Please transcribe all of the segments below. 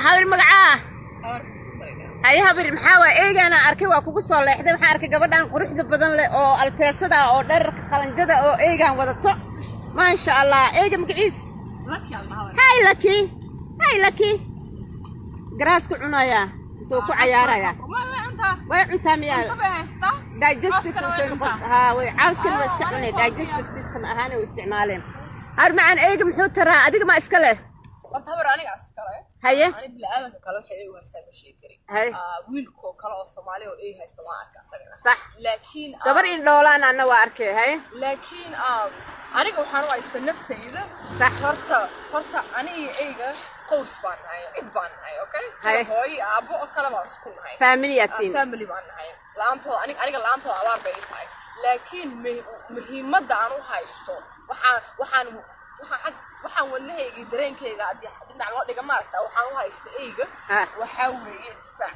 Habar, magacaa? Haye habir, maxaa waa eygaana arkay, waa kugu soo leexday. Waxaan arkay gabadhan quruxda badan leh oo alteesada oo dherarka qalanjada oo eygaan wadato, maasha Allah. Eyga magaciis? Hi Lucky, hi Lucky. Grass ku cunayaa misoo ku cayaarayaa? Way cuntaa miyaa? Digestive ha, way cawskan waa iska cunay, digestive system ahaan u isticmaaleen. Har macaan, eyga muxuu taraa? Adiga ma iska leh? Horta habar, aniga iskale. Haye. Ani bini'aadanka kale waxay ey u haystaa ma sheegi karin. Haye. Wiilkoo kale oo Soomaali oo ey haysta waan arka asagana. Laakiin Gabar indhoolaan anna waa arkay. Haye. Laakiin aniga waxaan u haystaa naftayda. Horta ani iyo eyga qows baan nahay, cid baan nahay, okay? Sida hooyo iyo aabbo oo kale baan isku nahay. Family atiin. Family baan nahay. La-aantooda aniga la-aantooda abaar bay ii tahay. Laakiin muhiimadda aan u haysto, waxaan xag waxaan wadnahayga iyo dareenkayga haddii dhinac loo dhiga, maaragta, waxaan u haysta eyga waxaa weeye difaac.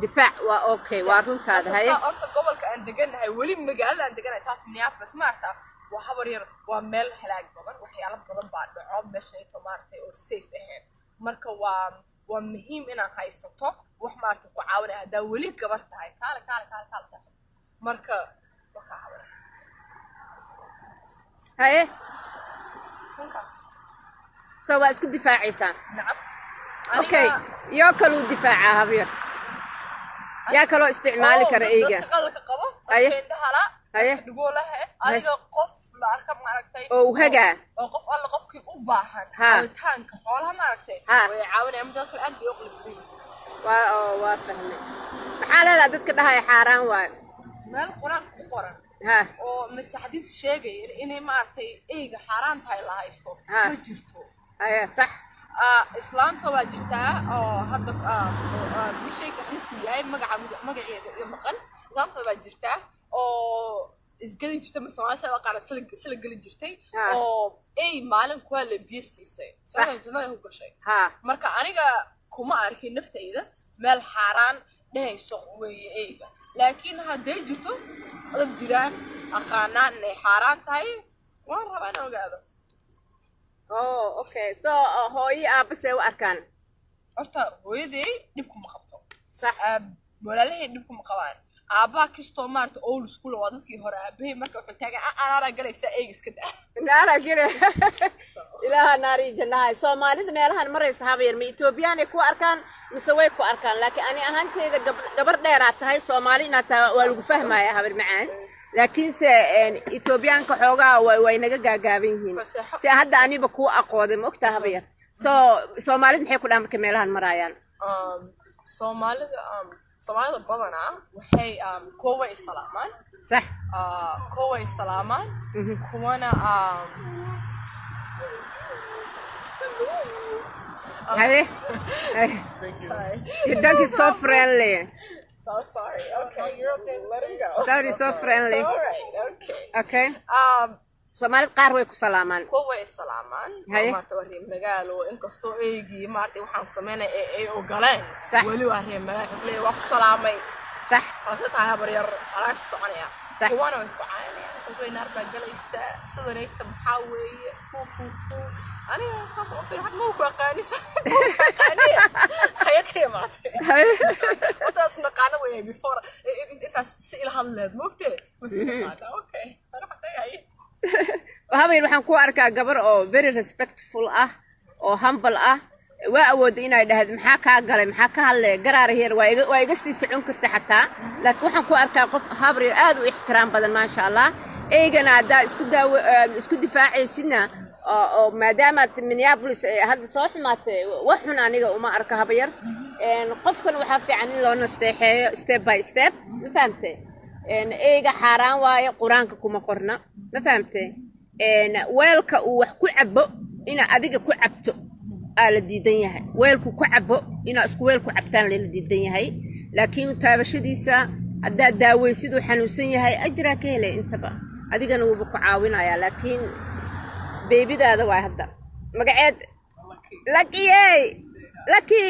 Difaac waa okay, waa runtaada. Haye. Horta gobolka aan deganahay, weli magaalada aan deganahay, South Minneapolis, maaragta, waa habar yar, waa meel halaag badan, waxyaalo badan baa dhaco meesha, maaragtay, oo safe ahayn. Marka waa muhiim inaad haysato wax, maaragtay, ku caawinaya haddaa weli gabar tahay. Kaale, kaale, kaale, kaale saaxiib. Marka waa kaa habar. Haye. Ninka. So waa isku difaacaysaan? Nacam. Okay, yoo kaluu difaacaa habyar? Yaa kaloo isticmaali kara eyga? Dadka qalka qabo, dadka indhahala, dadka dhagoolaha, adiga qof la arka, maaragtay, oo hagaa. Oo qof alla qofkii u baahan caawitaanka xoolaha, maaragtay, way caawinayaan. Dad kale aad bay u qalbi badan yihiin. Waa oo waa fahmay. Maxaa leedahay dadka dhahaya xaaraan waayo? Meel Qur-aanka ku qoran oo mise xadiid sheegaya inay, maaragtay, eyga xaaraan tahay la haysto ma jirto. Haya, sax. Islaanta waa jirtaa oo hadda mishayka xadiidku yahay magaca magaceeda iyo maqan. Islaanta waa jirtaa oo isgelin jirtay, ma Soomaali sida qaar sila gelin jirtay oo ey maalin kuwaa la biyo siisay, jannada ku gashay. Marka aniga kuma arkin naftayda meel xaaraan dhehayso weeye eyga, laakiin hadday jirto dad jiraan aqaanaan inay xaaraan tahay, waan rabaa inaan ogaado. Oh, okay. So hooyo aabasee u arkaan? Horta hooyaday dhibkuma qabto. Walaalahay dhibkuma qabaan. Aabbaha kastoo, maarata, old school waa dadkii hore aabahay. Marka wuxuu taagan, "Anaaraa galaysaa, eyga iska daa." Naara gele, ilaaha naari jannaha. Soomaalida meelahan maraysa habayar, ma Ethiopiyaanay ku arkaan mise way ku arkaan? Laakiin ani ahaanteyda gabar dheeraad tahay, Soomaali inaad tahay waa lagu fahmaya habar macaan, laakiinse Ethiopiyaanka xoogaa way naga gaagaaban yihiin. Faseexo. Si hadda aniba kuu aqooday, ma ogtaa habayar? So Soomaalida maxay ku dhahan markay meelahan maraayaan? Soomaalida badanaa waxay kuwa way isalaamaan. Kuwa way isalaamaan, kuwana. Haye. Haye. Your dog is so friendly. So sorry. Okay, you're okay. Let him go. Dog is so friendly. All right. Okay. Okay. Soomaalida qaar way ku salaamaan. Kuwa way isalaamaan. Maarta waa reer magaalo, inkastoo eygii, maartay, waxaan sameynay ee ay ogoleen. Weli waa reer magaalo. Wuxuu leeyahay, "Waa ku salaamay." Waase tahay habar yar, waa laga soconaya. Kuwana way ku caynayaan. Wuxuu leeyahay, "Naar baa galaysaa sidanayta, maxaa weeye ku ku ku?" Aniga saas oo fiir, ma ku aqaani, ma ku aqaani, haya ka imaatay intaas naqaano weeye before intaas si ila hadleed moogtee ma si naqaana. Okay, ana waxaan tagay. Habayr, waxaan ku arkaa gabar oo very respectful ah oo humble ah. Waa awooday inay dhahdo, "Maxaa kaa galay? Maxaa ka hadlay garaara heer?" Waa iga sii socon karta xataa, laakiin waxaan ku arkaa qof habaryar aad u ixtiraam badan, maasha Allah. Eygana haddaa isku daawo isku difaacaysidna oo maadaamaad Minneapolis ay hadda soo xumaatay, wax xun aniga uma arko habayar. Qofkan waxaa fiican in loo nasteexeeyo step by step, ma fahamtay? Eyga xaaraan waayo, Qur-aanka kuma qorna, ma fahamtay? Weelka uu wax ku cabo ina adiga ku cabto aa la diidan yahay. Weelku ku cabo inaa isku weel ku cabtaan lala diidan yahay, laakiin taabashadiisa haddaad daaweysid uu xanuunsan yahay, ajraa ka helay intaba, adigana wuuba ku caawinayaa. Laakiin baby-daada waay hadda magaceed Lucky. Lucky,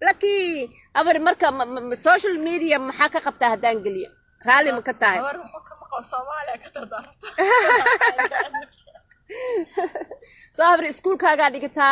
Lucky. Habar, marka social media maxaa ka qabtaa haddaan geliyo? Raalli ma ka tahay? Habar, wuxuu ka maqo Soomaaliya ka dardaarta. Soo habri, iskuulkaagaa dhigataa?